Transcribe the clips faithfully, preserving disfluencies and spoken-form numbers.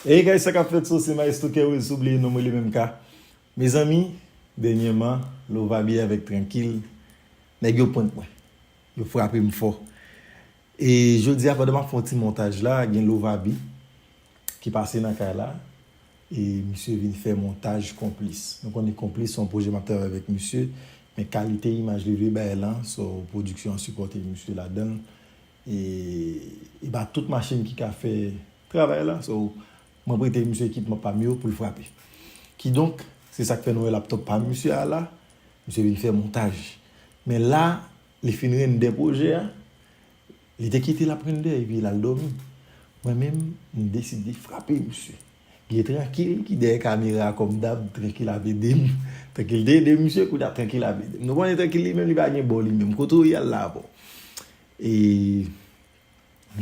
Hey guys, sa k ap fèt? So, se Maestro Kerwil, sou bliye non mwen li menm ka. Mezanmi, dènyèman, Lovaby avèk Trankil, nèg yo prank mwen. Yo frape m fò. E jodi a, pandan m ap fè yon ti montaj la, gen Lovaby ki pase nan kay la, e misye vin fè montaj Konplis. Nou konnen Konplis se yon pwojè m ap travay avèk misye, men kalite imaj li vle bay lan, so pwodiksyon an sipòte misye ladan l. E, e ba tout machin ki ka fè travay la, so mwen prete misye ekipman pa m yo pou l frape. Kidonk, se sa k fè nou wè laptòp pa m misye a la, misye vin fè montaj. Men la, li fin rende pwojè a, li te kite l ap rende epi l al dòmi. Mwen menm, m deside frape misye. Gen Trankil ki dèyè kamera a kòm dab, Trankil ap ede m. Trankil te ede misye, kounye a Trankil ap ede m. Nou konnen Trankil li menm, li pa gen bò li menm. Kote w ye, al la avè w. E,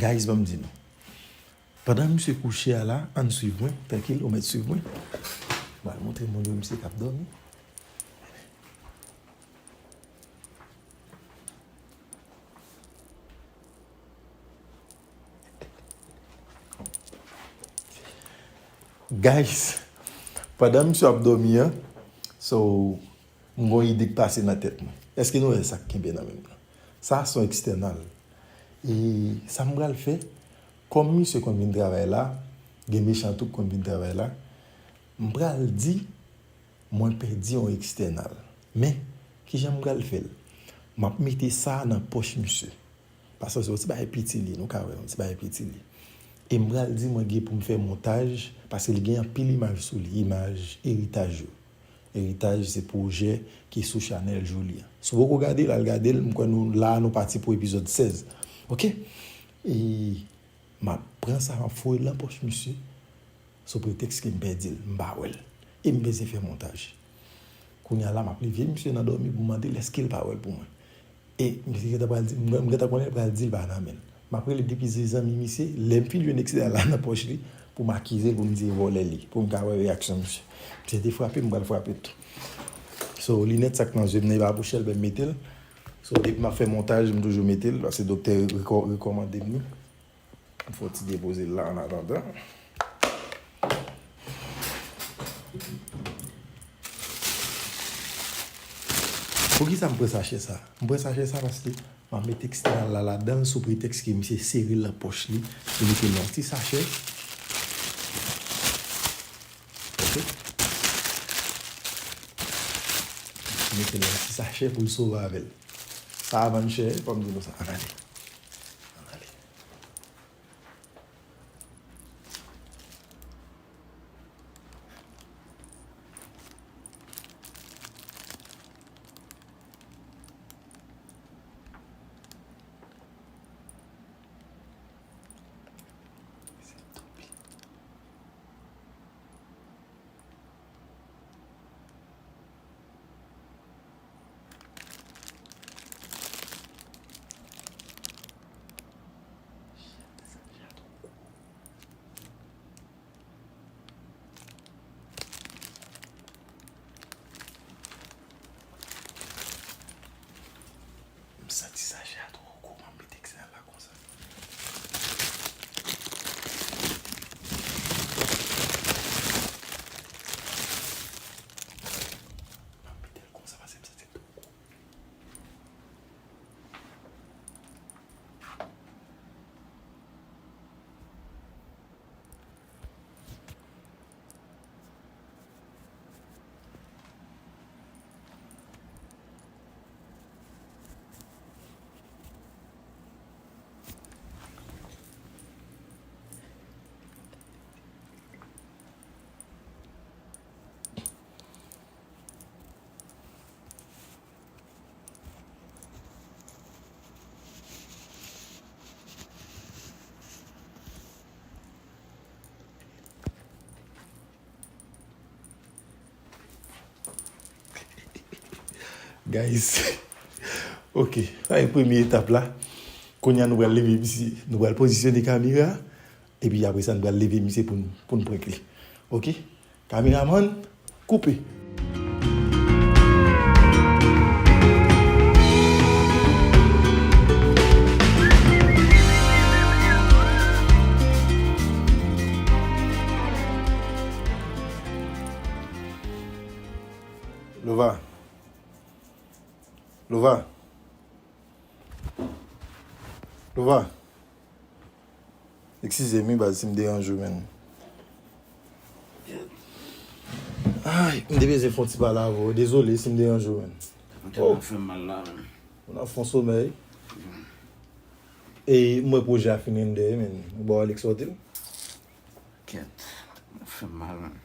guys, ban m di nou. Pandan misye kouche a la, ann swiv mwen, Trankil, ou mèt swiv mwen. M al montre moun yo misye k ap dòmi. Guys, pandan misye ap dòmi an, so, m gon ide k pase nan tèt mwen. Èske nou wè sa k kenbe nan men m nan? Sa se yon ekstènal. E sa m pral fè, kòm misye konn vin travay la, gen mechan tou k konn vin travay la, m pral di, mwen pèdi yon ekstènal. Men, kijan m pral fè l? M ap mete sa nan pòch misye. Paske se yon ti bagay piti li, nou ka wè, yon ti bagay piti li. E m pral di mwen gen pou m fè montaj, paske li gen anpil imaj sou li, imaj eritaj yo. Eritaj se pwojè ki sou chanèl Joly an. Si w poko gade l, al gade l, m kwè nou la, nou pati pou epizòd sèz. Oke? E m ap pran sa, m ap foure l nan pòch misye. Sou pretèks ke m pèdi l, m pa wè l. E m bezwen fè montaj. Kounye a la, m ap leve misye nan dòmi pou m mande l èske l pa wè l pou mwen. E misye gentan pral di, m, m gentan konnen l pral di l pa nan men l. M ap rele depi se zanmi misye, lè m fin jwenn ekstènal la nan pòch li, pou m akize l, pou m di e vòlè li, pou m ka wè reyaksyon misye. Misye te frape, m pral frape tou. So, linèt sa k nan zye m nan, e pa pou chèlbè m mete l. So, depi m ap fè montaj, m toujou mete l, paske doktè reko-, rekòmande m li. M fè yon ti depoze l la annatandan. Poukisa m pran sachè sa? M pran sachè sa paske m ap mete ekstènal la ladan l sou pretèks ke misye sere l nan pòch li. Li mete l nan yon ti sachè. Oke. Mete l nan yon ti sachè pou l sove avè l. Sa a vann chè, fò m di nou sa. Ann ale. Ann ale. M santi sachè a twò gwo, m ap mete ekstènal la konsa. M ap mete l konsa paske m santi l twò gwo. Guys, ok, sa e premye etap la. Kounye a nou pral leve misye, nou pral pozisyone kamera, epi apre sa nou pral leve misye pou n, pou n prank li. Ok? Kameramann, koupe! Lova. Lova. Lova. Eskize m wi baz si m deranje w, menn. Ay, m te bezwen fè yon ti pale avè w. Dezole si m deranje w, menn. Ou tèlman fè m mal la, menn. Ou nan fon somèy. E m wè pwojè a fin rende, menn. Ou ba w Alex sòti l? Kèt. Ou fè m mal, menn.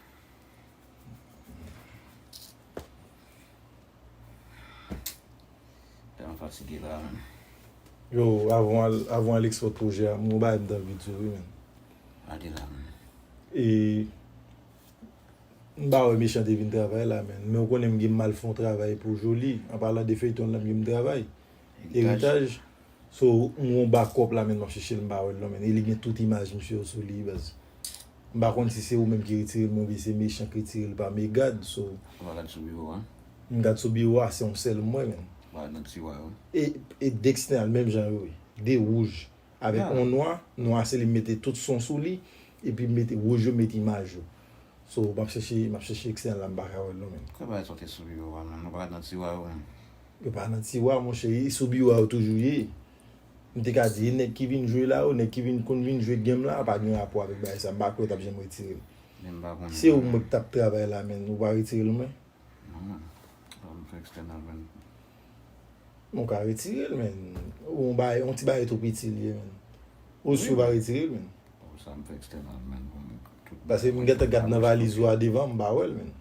Tèlman fatige la, menn. Yo, avan, avan Alex fè pwojè a, m gon bagay m t anvi di w wi, menn. Gade la, menn. E m pa wè Mechan te vin travay la, menn. Men w konnen m gen mal fè yon travay pou Joly. An palan de feyton la, m gen m travay. Eritaj. Eritaj. So, m gon bakòp la, menn, m ap chèche l, m pa wè l non, menn. E li gen tout imaj misye yo sou li, baz. M pa konn si se ou menm ki retire l, men oubyen se Mechan ki retire l pa Megad, so. Ou pa gad sou biwo a? M gad sou biwo a, se yon sèl m wè, menn. Ou pa gad nan tiwa yo? E, e de ekstènal, menm jan yo ye. De wouj. Avèk yon nwa, nwa se li m mete tout son sou li, epi m mete wouj yo, m mete imaj yo. So, m ap chèche, m ap chèche ekstènal la, m pa ka wè l non, menn. Kòman bagay sa w te sou biwo a, menn? Ou pa gad nan tiwa yo, menn? Yo pa nan tiwa, monchè, e sou biwo a yo toujou ye. M te ka di, e nèg ki vin jwe la yo, nèg ki vin konn vin jwe game la, pa gen rapò avèk bagay sa, m pa kwè yo t ap janm retire l. Men m pa konnen. Se ou mwen k t ap travay la, menn, ou pa retire l, mwen? Non, menn. Sa m fè ekstènal, menn. Ou ka retire l, menn. Ou yon bagay, yon ti bagay tou piti l ye, menn. Ou si ou pa retire l, menn? Ou sa m fè ekstènal, menn, pou mwen. Paske m gentan gad nan valiz ou a devan, m pa wè l, menn.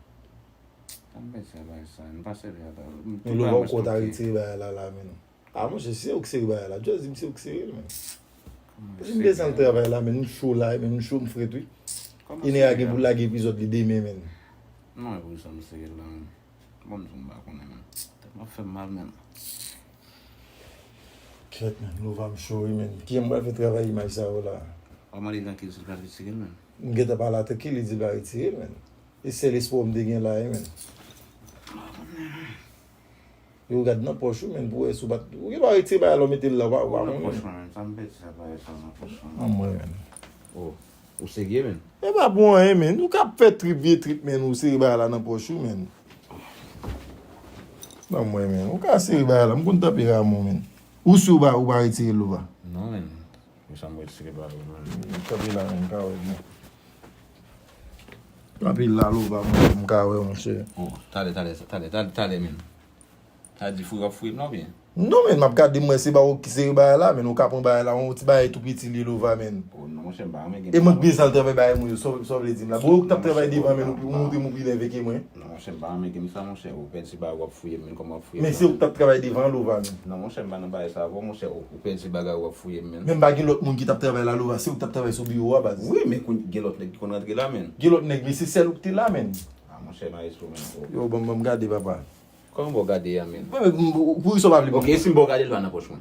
Sa m fè sa, bagay sa, m pa sèvi a ta. Men Lova ou konn ta retire bagay la, la, menn. A, monchè, se ou k sere bagay la. Just di m se ou k sere l, menn. Paske m desann travay la, menn. M cho la, menn. M cho, m frèt, wi. Enera gen pou l lage epizòd li demen, menn. Non, e pou sa m sere l la, menn. Bon, m di w m pa konnen, menn. Tèt m ap fè m mal, menn. Kèt, menn. Lova m cho, wi, menn. Kijan m pral fè travay imaj sa yo la? W ap mande l nan ki si l pral retire l, menn. M gentan pale a Tranquille, li di l pa retire l, menn. E sèl espwa m te gen la, wi, menn. Yo gad nan pòch ou, menn, pou wè si w pa t, ou gen dwa retire bagay la, w mete l la, w pa, w pa konnen. Nan pòch mwen, menn. Sa m pèdi sa, bagay sa nan pòch mwen. An mwen, menn. Oh, ou serye, menn? E pa pou anyen, menn. Ou ka ap fè trip, vye trip, menn, ou sere bagay la nan pòch ou, menn. Ban mwen, menn. Ou ka sere bagay la. M konn tanperaman w, menn. Ou si w pa, ou pa retire l, Lova? Non, menn. Men sa m retire pa yo, menn. Kanpe la, menn, m ka wè w byen. Kanpe la, Lova, mwen, m ka wè w, monchè. Oh, talè, talè, talè, talè, talè, menn. Sa di fouye w ap fouye m la oubyen? Non, menn, m ap gade, m wè se pa ou ki sere bagay la, menn. Ou ka pran bagay la, yon ti bagay tou piti li, Lova, menn. Oh, non, monchè, m pa renmen gen. E mwen k byen sal travay bagay mwen yo, sa w, sa w vle di m la? Bon, ou k t ap travay devan, menn, ou, ou montre m ou pi nève ke mwen. Non, monchè, m pa renmen gen sa, monchè. Ou pèdi bagay w ap fouye m, menn, kòman w ap fouye m? Men se ou k t ap travay devan, Lova, menn. Non, monchè, m pa nan bagay sa avè w, monchè. Ou, ou pèdi bagay w ap fouye m, menn. Men m pa gen lòt moun ki t ap travay la, Lova. Se ou k t ap travay sou biwo a, baz. Wi, men kounye, gen lòt nèg ki konn rantre la, menn. Gen lòt nèg, men se sèl ou k te la, menn. Ah, monchè, maestro, menn. Oh. Yo, ban m, ban m gade, papa. Kòman ba w gade a, menn? Mwen, m, m, poukisa w pa vle ban m? Ok, e si m ba w gade l pa nan pòch mwen?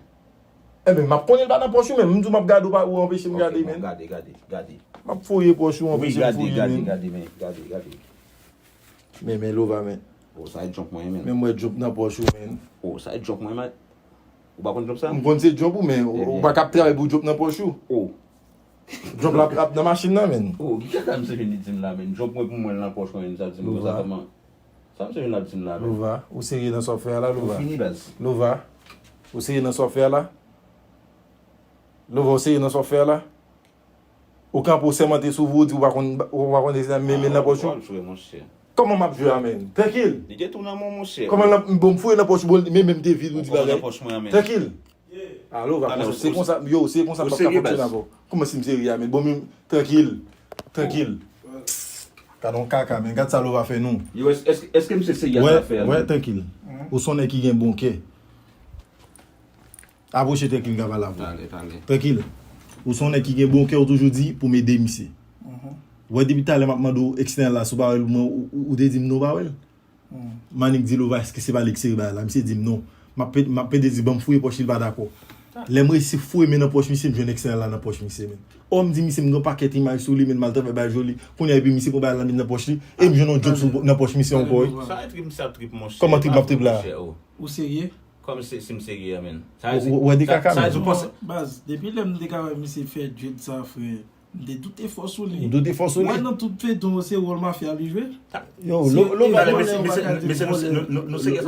Enben, m ap konnen l pa nan pòch ou, menn. M di w m ap gade, ou pa, ou anpeche m gade, menn. Ok, bon, gade, gade, gade. M ap fouye pòch ou, anpeche m fouye, menn. Wi, gade, gade, gade, men, gade, gade. Men, men, Lova, men. Oh, sa e jump mwen, men. Men mwen jump nan pòch ou, men. Oh, sa e jump mwen, men. Ou pa konn jump sa? M konn se jump ou, men ou, ou pa ka ap travay pou jump nan pòch ou. Oh. Jump la ap nan machin nan, men. Oh, ki kaka misye vin di m la, men. Jump mwen pou mwen nan pòch mwen, men, sa di m konsa kòman? Sa misye vin ap di m la, men. Lova, ou serye nan sa w fè a la, Lova? Ou fini, baz. Lova, ou serye nan sa w fè a la? Lova, ou serye nan sa w fè a la? Ou kanpe, ou sèmante sou ou, ou di ou pa konn, ou pa konn desi nan men, men nan pòch ou. Kòman m ap jwe a, menn? Trankil! Li gen tou nan men w, monchè. Kòman l ap, bon, m fouye nan pòch ou, bon, men menm te vid, ou di bagay. Trankil! Alo, va konsa, se konsa, yo, se konsa m p ap ka fonksyone avè w. Kòman si m serye a, menn? Bon, men, trankil. Trankil. Gad yon kaka, menn. Gad sa Lova fè nou. Yo, èske, èske misye serye ak zafè a, menn? Wè, trankil. Ou se yon nèg ki gen bon kè. Apwoche trankil, m ka pale avè w. Talè, talè. Trankil. Ou se yon nèg ki gen bon kè, ou toujou di pou m ede misye. Ou wè depi talè m ap mande w ekstènal la, si w pa wè l, mwen, ou, ou, ou te di m non, w pa wè l? Manik di Lova, èske se pa li ki sere bagay la? Misye di m non. M ap pe-, m ap pede di, ban m fouye pòch li, li pa dakò. Lè m resi fouye men nan pòch misye, m jwenn ekstènal la nan pòch misye, menn. Ò, m di misye, m gen yon pakèt imaj sou li, menn, m al travay bay Joly. Kounye a, epi misye pran bagay la met nan pòch li, e m jwenn yon djòb sou, nan pòch misye ankò, wi. Sa e trip, misye ap trip, monchè. Kòman trip m ap trip la? Ou serye? Kòm se, si m serye a, menn. Sa vle di, ou wè de kaka, menn. Sa vle di, ou panse. Baz, depi lè m te ka wè misye fè dread sa, frè, M te doute fò sou li. Ou doute fò sou li? Mwen, nan tout feyton, se wòl mafya li jwe. Yo, Lova,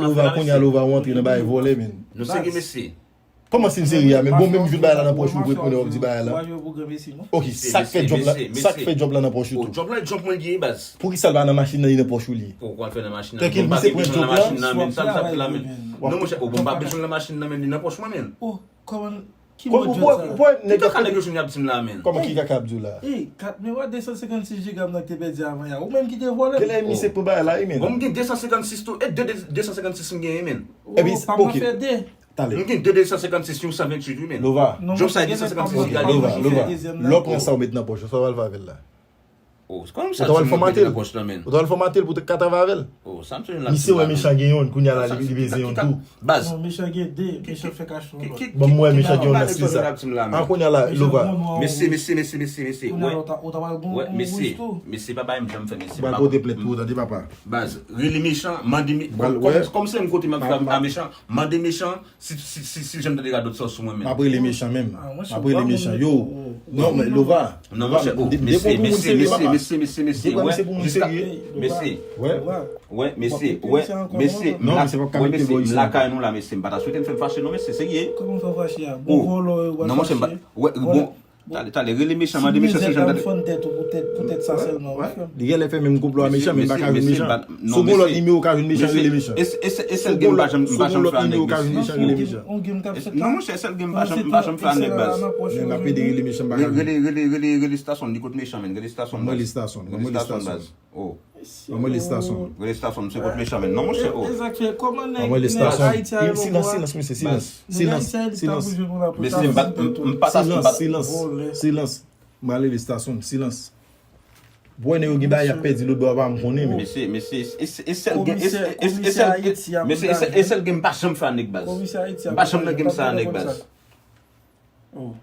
Lova, kounye a Lova ou antre nan bagay vòlè, men. Nou serye, mesye. Kòman si n serye a, men bon, menm jou bagay la nan pòch ou, pou konnen w ap di bagay la. Ok, sa k fè djòb la, sa k fè djòb la nan pòch ou tou? Djòb la, djòb mwen li ye, baz. Poukisa l pa nan machin nan, li nan pòch ou li ye? Ou konn fè nan machin nan. Tankil, misye pran djòb la. Sa l t ap di la, men. Non, monchè, ou bon, m pa bezwen l nan machin nan, men li nan pòch mwen, men. Ki mòd djòb sa? Ki kaka nèg yo jwenn y ap di m la, men? Kòman ki kaka ap di w la? Ey, kat, men wè de san senkannsis giga m nan ki te pèdi avan yè. Ou menm ki te vòlè m. Genlè misye pran bagay la, wi, men. Bon, m gen de san senkannsis tou, e de, de san senkannsis m genyen, men. Epi, ok. Talè. M gen de de san senkannsis, yon san venntuit, wi, men. Lova. Jòb sa de san senkannsis giga. Lova, Lova. Lè w pran sa w met nan pòch ou, sa w al fè avè l la? Oh, kòman sa ti mwen mete nan pòch lan, men? Ou t al fòmate l pou te ka travay avè l. Oh, sa m sonje l ap di m la, men. Misye wè Mechan gen yonn, kounye a la li bezwen yonn tou. Baz. Non, Mechan gen de, Mechan fè kach sou lòt. Ban m wè Mechan gen yonn nan stil sa. An kounye a la, Lova. Mesye, mesye, mesye, mesye, mesye. Wè, mesye, mesye, pa bay m janm fè, mesye. Ba kote plent pou ou, tande, papa. Baz, rele Mechan, mande, kòm se menm kote m ap fè a Mechan, mande Mechan, Si, si, si, si, si l janm tande radòt sa w sou mwen menm. M ap rele Mechan menm. M ap rele Mechan. Yo. Non, men Lova. Non, monchè, oh, mesye, mesye, mesye, mesye, mesye, wè, jiska, mesye, wè, wè, mesye, wè, mesye, non, mesye, pa ka mete bò isi. M lakay nou la, mesye, m pa ta swete n fè m fache, non, mesye, serye. Kòman fè w fache a? Bon, vòlò yo, non, monchè, m pa, wè, bon, Talè, talè, rele Mechan, mande Mechan si l janm tande. Li genlè fè menm konplo a Mechan, men m pa ka jwenn Mechan. Si w gon lòt nimewo w ka jwenn Mechan, rele Mechan. Si w gon lòt nimewo w ka jwenn Mechan, rele Mechan. Non, monchè, sèl gen m pa janm, m pa janm fè a nèg, baz. Men m ap ede rele Mechan, m pa ka jwenn. Rele, rele, rele, rele Stasyon, li kot Mechan, men, rele Stasyon, baz. Ban mwen rele Stasyon. Ban mwen rele Stasyon. Rele Stasyon, misye kot Mechan, men. Non, monchè, oh. Ban mwen rele Stasyon. Silans, silans, mesye, silans. Silans, silans. Mesye, m pa, m pa ta, m pa ta. Silans, silans. M ale rele Stasyon, silans. Bwè nèg yo gen bagay y ap pèdi lòt bò a pa m konnen, men. Mesye, mesye, e, e, e sèl gen, e, e, e, e sèl gen, mesye, e sèl, e sèl gen m pa janm fè a nèg, baz. M pa janm nan gen m sa a nèg, baz. Oh,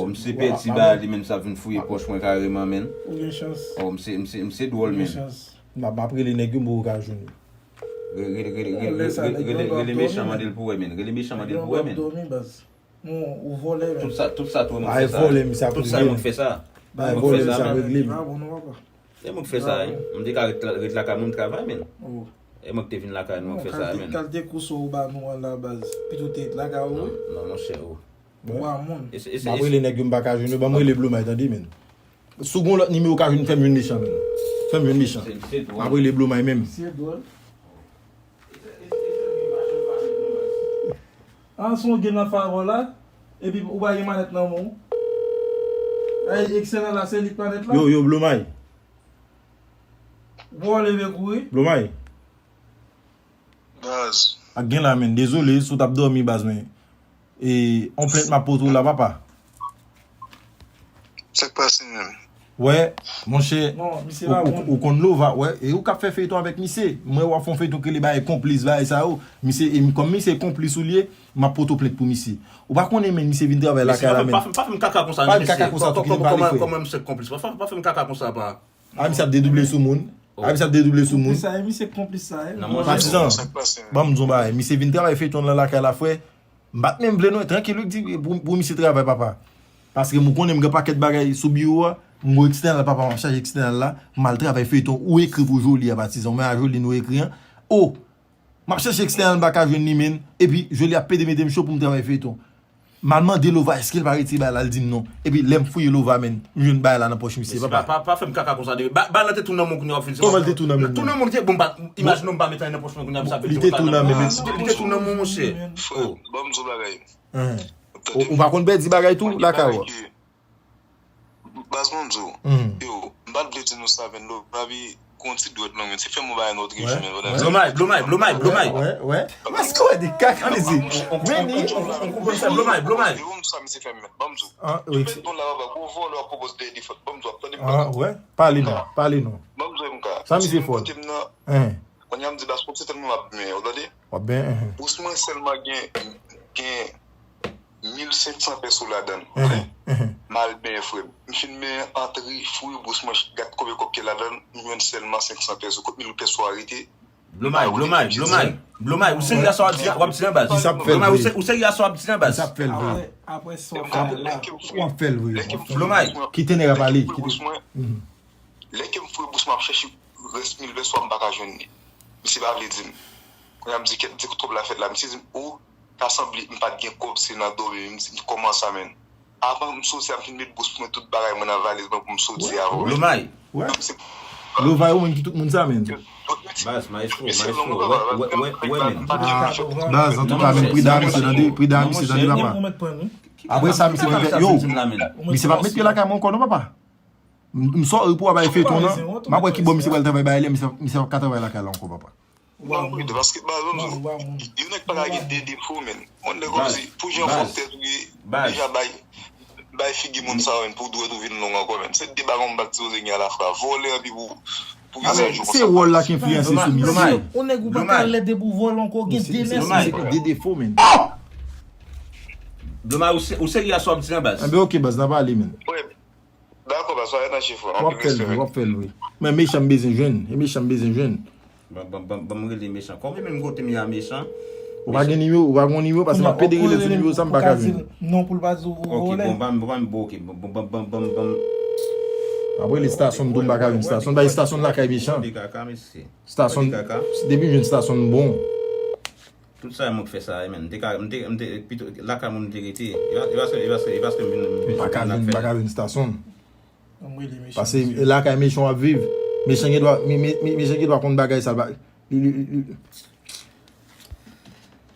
misye pèdi bagay li menm, sa vin fouye pòch mwen kareman, menn. Ou gen chans. Oh, misye, misye, misye dwòl, menn. M ap, m ap rele nèg yo, m poko ka jwenn yo. Rele, rele, rele, rele, rele, rele Mechan, mande l pou wè, menn. Rele Mechan, mande l pou wè, menn. Ou vòlè, menn. Tout sa, tout sa tou e mwen k fè sa. Tout sa e mwen k fè sa. E mwen k fè sa, menn. E mwen k fè sa, wi. M te ka ret la, ret lakay mwen, m travay, menn. E mwen k te vin lakay nou, mwen k fè sa, menn. Kalite kou sa w ba nou an la, baz. Pito te ret lakay ou, wi. Non, non, monchè, oh. Bon. M ap rele nèg yo, m pa ka jwenn yo. Ban m rele Blomay, tande, menn. Si w gon lòt nimewo w ka jwenn, fè m jwenn Mechan, menn. Fè m jwenn Mechan. M ap rele Blomay menm. Misye dwòl. Ah, se yon game n ap fè avè w la, epi ou pa gen manèt nan men w. Ay, ekselan la, se li k manèt la. Yo, yo, Blomay. Bon, leve kouri. Blomay. Baz. Ak gen la, menn. Dezole, si w t ap dòmi, baz, men. E, on plent m ap pote w la, papa. Sa k pase menm? Wè, monchè, ou, ou, ou konn Lova, wè, e ou k ap fè feyton avèk misye. M wè w ap fè yon feyton ki rele bagay konplis, bagay sa yo. Misye, e kòm misye konplis ou l ye, m ap pote w plent pou misye. Ou pa konnen, menn, misye vin travay lakay la, menn. Pa fè m kaka konsa, non, mesye. Pa fè m kaka konsa tou, kite m pale, frè. Kòman misye konplis? Pa fè, pa fè m kaka konsa, pa. A, misye ap dedouble sou moun. A, misye ap dedouble sou moun. Konplis sa, e misye konplis sa, e. Patizan, ban m di w yon bagay. Misye vin travay feyton nan lakay la, frè. M pa t menm vle non, trankil wi, di pou, pou misye travay, papa. Paske m konnen m gen pakèt bagay sou biwo a, m gon ekstènal, papa, m ap chaje ekstènal la, m al travay feyton ou ekri pou Joly a, patizan, ou menm a Joly nou ekri an. O, m ap chache ekstènal, m pa ka jwenn li, menn, epi Joly ap pede mete m cho pou m travay feyton. M al mande Lova èske l pa retire bagay la, l di m non. Epi lè m fouye Lova, menn, m jwenn bagay la nan pòch misye, papa. Pa, pa, pa fè m kaka konsa, de, ba, bagay la te tou nan men w kounye a w ap fin di. Kòman l te tou nan men m? Tou nan men w, bon, m pa, imajine w m pa mete anyen nan pòch mwen kounye a, m sa vin di w li te tou nan men m. Li te tou nan men w, monchè. Frè, ban m di w bagay. Ou, ou pa konn pèdi bagay tou lakay ou a? Baz, ban m di w. Yo, m pa t vle di nou sa, men Lova pi gon ti dwèt long, men se fè m yon bagay nan otrich, men. Blomay, Blomay, Blomay, Blomay. Wè, wè. Èske w wè de kaka mesye? Vini. Ou konprann sa, Blomay, Blomay. Yo, m sa misye fè, men ban m di w. Yo met don la, papa, gwo vòlè w ap pwopoze dèyè li fòt, ban m di w, ap tande m. Ah, wè. Pale non, pale non. Ban m di w, M K. Sa misye fòt. Kote m nan. Kounye a m di baz, kòmsi tèlman m ap byen, ou tande? W ap byen, enhen. Bous mwen sèlman gen, gen mil senk san pèso ladan l, ok? Enhen, enhen. M al benyen, frè m. M fin benyen, antre, fouye bous mwen, gad konbyen kòb ki ladan l, m jwenn sèlman senk san pèso. Kot mil pèso a rete? Blomay, Blomay, Blomay, Blomay, ou serye a sa w ap di, w ap di an baz? Ki sa ap fè l Blomay, ou vre? Se- ou serye a sa w ap di an baz? Ki sa ap fè l vre? Apre, apre sa w fè la. W ap fè l vre. Blomay. Kite nèg la pale. Kite. Mhm. Lè ke m foure bous mwen ap chèche rès mil pès swa m pa ka jwenn li. Misye pa vle di m. Kounye a m di kèt, di kout twòp la fèt la. Misye di m, ou ta sanble m pa t gen kòb, se nan dòmi m di m kòman sa menn. Avan m soti a m fin met bous mwen tout bagay mwen nan valiz mwen pou m soti avè w. Blomay. Wè. Lova yo menm ki tout moun sa menn. Baz, maestro, maestro, wè, wè, wè, wè menn. Ah, baz, antouka menn, prida misye tande, prida misye tande papa. Apre sa misye vin fè yo. Misye pa met pye lakay mwen ankò non papa. M sòri pou w a bay feyton nan. M ap wè ki bò misye pral travay bay lè misye ap ka travay lakay la ankò papa. Mwen m rete paske baz mwen di w, yon nèg pa ka gen de defo menn. Yon nèg kòmsi pou jan fòk tèt ou ye deja bay bay figi moun sa menn pou dwèt ou vin long ankò menn. Se de bagay m bat ti Jose gen a la fra vòlè anpi pou pou gen sa jou konsa. Se wòl la ki enfliyanse sou misye. Yon nèg ou pa ka lè depi w vòlè ankò gen de nèg. De defo menn. Blomay, ou serye a sa w ap di an baz? Anben ok baz n a pale menn. Dakò baz, pa ret nan chif ou. W ap fè l vre, w ap fè l vre. Men mechan m bezwen jwenn, e mechan m bezwen jwenn. Ban ban ban ban m rele mechan. Kòman menm kote m ye a mechan? Ou pa gen nimewo, ou pa gen nimewo paske m ap pede rele sou nimewo sa m pa ka jwenn. Non pou l pa di w vòlè. Ok, bon ban ban ban ok, bon ban ban ban ban. M ap rele Stasyon tou m pa ka jwenn Stasyon, bay Stasyon lakay mechan. Stasyon, depi m jwenn Stasyon m bon. Tout sa mwen k fè sa, menn. M te ka, m te, m te, pito, lakay mwen m te rete. E pa, e paske, e paske, e paske m vin, m vin lakay. M pa ka jwenn, m pa ka jwenn Stasyon. Paske e lakay mechan w ap viv. Mechan gen dwa, me- me- me- mechan gen dwa konn bagay sa. Li, li, li, li.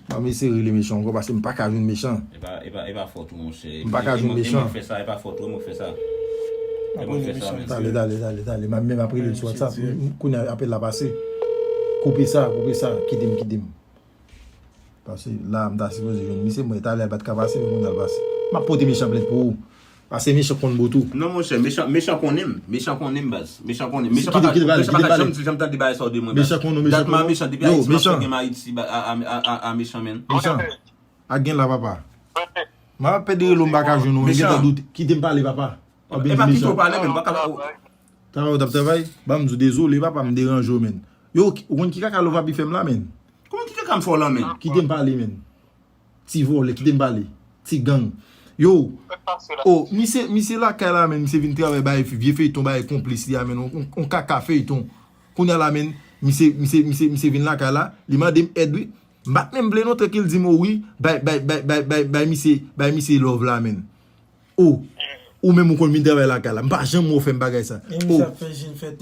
Ban m eseye rele mechan ankò paske m pa ka jwenn mechan. E pa, e pa, e pa fòt ou, monchè. M pa ka jwenn mechan. E mwen k fè sa, e pa fòt ou, e mwen k fè sa. E mwen k fè sa, mesye. Tale, tale, tale, tale. M ap, men m ap rele l sou WhatsApp. Kounye a apèl la pase. Koupe sa, koupe sa. Kite m, kite m. Paske la, m ta sipoze jwenn misye, mwen talè a l pa t ka pase, men kounye a l pase. M ap pote mechan plent pou ou. Paske mechan konn bout ou. Non, monchè, mechan, mechan konnen m. Mechan konnen m, baz. Mechan konnen m. Mechan pa ka, mechan pa ka janm di, janm tande bagay sa yo de mwen, baz. Mechan konnen w mechan. Dat m a mechan. Depi Ayiti m ap fè gen m Ayiti a, a, a, a, a mechan, menn. Mechan. Ak gen la, papa. M ap pèdi rele w, m pa ka jwenn ou, m gentan doute. Kite m pale, papa. W ap vin di mechan. E pa kite w pale, menn. M pa ka. Travay ou t ap travay? Ban m di w dezole, papa, m deranje w, menn. Yo, ou konn ki kaka Lova Bi fè m la, menn? Kòman ki kaka m fè w la, menn? Kite m pale, menn. Ti vòlè, kite m pale. Ti gang. Yo, o, misye, misye lakay la, menn, misye vin travay bay vye feyton, bay konplis li a, menn, on, on, on kaka feyton. Kounye a la, menn, misye, misye, misye, misye vin lakay la, li mande m èd, wi. M pa t menm vle non, tranke l di m, o wi, bay, bay, bay, bay, bay, bay misye, bay misye love la, menn. O, ou menm ou konn vin travay lakay la. M pa janm wè w fè m bagay sa. O,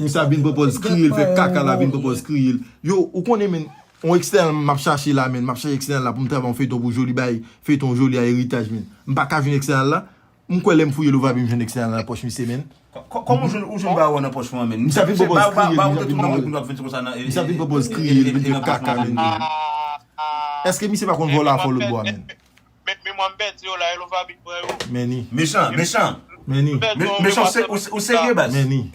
misye ap vin pran pòz kriye, l fè kaka la, vin pran pòz kriye. Yo, ou konnen, menn, on ekstènal m ap chache la, menn. M ap chache ekstènal la pou m travay on feyton pou Joli bay, feyton Joli a eritaj, menn. M pa ka jwenn ekstènal la. M kwè lè m fouye Lova Bi m jwenn ekstènal nan pòch misye, menn. Kò-, kò-, kòman ou jwenn, ou jwenn ba ou nan pòch mwen, menn? Misye ap vin pran pòz kriye, misye ap vin pran pòz kriye, l ap vin pran kaka, menn. Èske misye pa konn vòlè a fò lòtbò a, menn? Men, memwa m pèdi yo la, e Lova Bi k pran yo. Meni. Mechan, mechan. Meni. Mechan, ou serye, baz? Meni.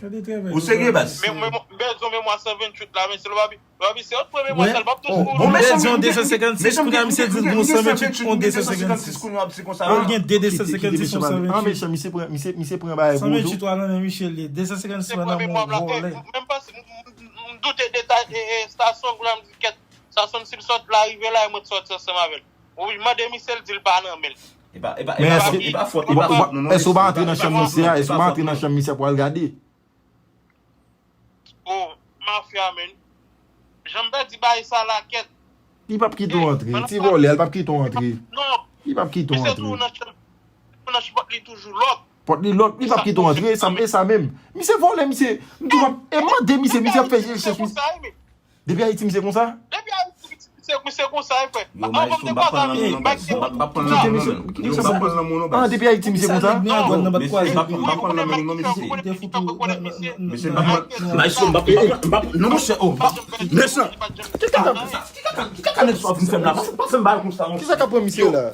Ou serye, baz? Men, men, m pèdi yon memwa san venntuit la, men se Lova Bi, Lova Bi se yon premye memwa sa, l p ap toujou. Bon, mechan, yon de san senkannsis, kounye a misye di l gen san venntuit, yon de san senkannsis. Ou gen de de san senkannsis, yon san venntuit. An, mechan, misye pran, misye, misye pran bagay pou ou tou. San venntuit ou al nan men Michel, li de san senkannsis la nan men yon vòlè. M, m, m, m doute de ta, e, e, Stasyon, kounye a m di kèt, Stasyon si l sòt la rive la, e mwen t sòti ansanm avè l. Ou mande misye, l di l pa nan men l. E pa, e pa, e pa fòt, e pa fòt nou, non. Èske w pa antre nan chanm misye a? Èske w pa antre nan chanm misye a pou w al gade? O, mafya, menn. Jan m pèdi bagay sa la, kèt. Li p ap kite w antre. Ti vòlè a, li p ap kite w antre. Non. Li p ap kite w antre. Misye toujou nan chanm, nan chanm, pòt li toujou lòk. Pòt li lòk, li p ap kite w antre, e sa, e sa menm. Misye vòlè, misye, m tou p ap, e mande misye, misye ap fè rechèch, misye. Depi Ayiti, misye konsa? Depi Ayiti, misye, misye konsa, wi, frè. Yo, maestro, m p ap pran nan men w non, baz. M p ap pran nan men w non. Yo, m p ap pran nan men w non, baz. Ah, depi Ayiti, misye konsa? Non, mesye, m p ap, m p ap pran nan men w non, mesye. Mesye, m p ap pran, maestro, m p ap, m p ap, m p ap, non, monchè, o, m p ap, mechan. Ki kaka, ki kaka, ki kaka nèg sa ap vin fè m la? Pa fè m bagay konsa, monchè. Kisa k ap pran misye la?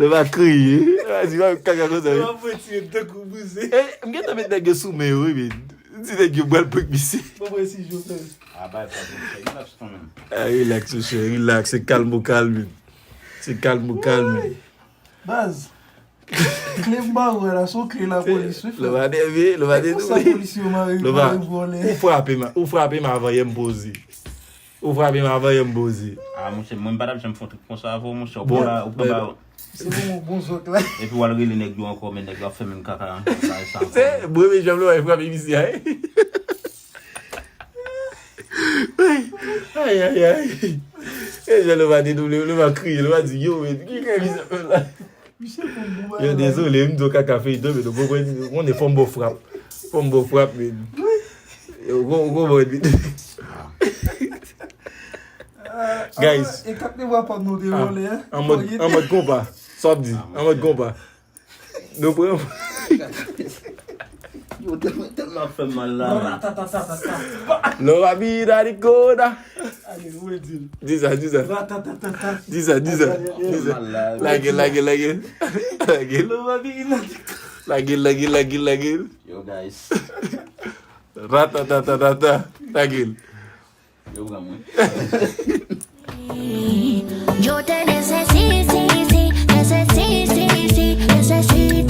Lè m a kriye. Lè m a di, "Kaka konsa, wi." Lè m a fè tire tankou bouze. E, m gentan met nèg yo sou men yo, wi, men. Di nèg yo pral prank misye. Mwen, mwen, si Jovèl. Ah, bay pòz, misye. Relax kanmenm. Ah, relax, monchè, relax. Se kalm ou kalm. Se kalm ou kalm. Baz. Kle m ba ou la, se yon kle lapolis, wi, frè. Lè m a nève, lè m a detounen. Polisye yo mare, mare vòlè. Ou frape m, ou frape m avan yè m poze. Ou frape m avan yè m poze. Ah, monchè, mwen m pa t ap janm fè yon trik konsa avè w, monchè. Ou pran ba, ou pran ba. Se bon, bon zòt la. Epi w al rele nèg yo ankò, men nèg yo ap fè menm kaka an. Se premye janm lè w frape misye a, wi. Ay, ay, ay. E jan lè w a detounen, lè w a kriye, lè w a di, "Yo, men, ki kè misye fè la?" Yo, dezole, m di w kaka feyton, men nou konprann, ou konnen fò m ba w frap. Fò m ba w frap, men. Ou kon-, ou konprann, men. Guys. E kat lè w a pa m nou te vòlè, an mòd, an mòd konpa. Sa w ap di? An mòd konpa. Nou pran. Yo, tèlman, tèlman ap fè m mal la, men. Ratatatata. Lo babida di koda. Ale, ou di l. Di sa, di sa. Ratatatata. Di sa, di sa. Di sa. Lage l, lage l, lage l. Lage l. Lo babida di koda. Lage l, lage l, lage l, lage l. Yo, guys. Ratatatatata. Lage l. Yo pran mwen. Yo te nesesite, nesesite, nesesite.